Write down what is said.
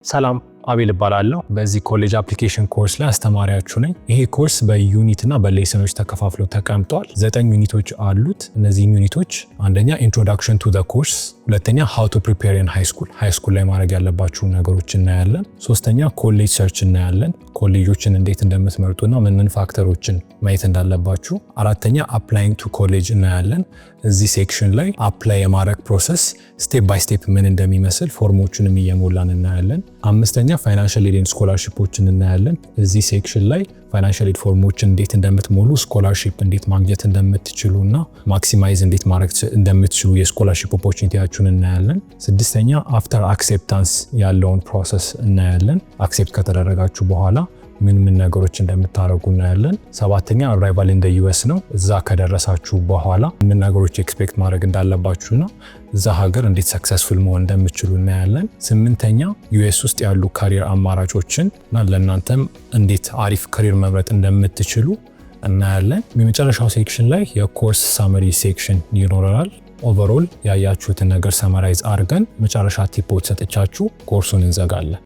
ሰላም፣ አቤል እባላለሁ። በዚህ college application course ላይ አስተማሪያችሁ ነኝ። ይሄ course በ unit እና በ lesson ኦች ተከፋፍሎ ተቀምጧል። 9 unit ኦች አሉት። እነዚህም unit ኦች አንደኛ introduction to the course፣ ሁለተኛ how to prepare in high school፣ high school ላይ ማድረግ ያለባችሁ ነገሮች እናያለን። ሶስተኛ college search እናያለን፣ ኮሌጆችን እንዴት እንደምትመርጡና ምን ምን factor ኦችን ማየት እንዳለባችሁ። አራተኛ applying to college እናያለን። እዚህ section ላይ apply የማድረግ process step by step ምን እንደሚመስል ፎርሞቹንም እየሞላን እናያለን። አምስተኛ financial aid scholarship ኦችን እናያለን። እዚህ section ላይ financial aid ፎርሞችን እንዴት እንደምትሞሉ፣ scholarship እንዴት ማግኘት እንደምትችሉ እና maximize እንዴት ማድረግ እንደምትችሉ የ scholarship opportunity ያችሁን እናያለን። ስድስተኛ after acceptance ያለውን process እናያለን። Accept ከተደረጋችሁ በኋላ ምን ምን ነገሮች እንደምታደርጉ እናያለን። ሰባተኛ arrival in US ነው። እዛ ከደረሳችሁ በኋላ ምን ነገሮች expect ማድረግ እንዳለባችሁና እዛ ሀገር እንዴት successful መሆን እንደምትችሉ እናያለን። ስምንተኛ US ውስጥ ያሉ career አማራጮችን እና ለእናንተም እንዴት አሪፍ career መምረጥ እንደምትችሉ እናያለን። የመጨረሻው section ላይ የ course summary section ይኖረናል። Overall ያያችሁትን ነገር summarize አድርገን መጨረሻ tip ኦች ሰጥቻችሁ ኮርሱን እንዘጋለን።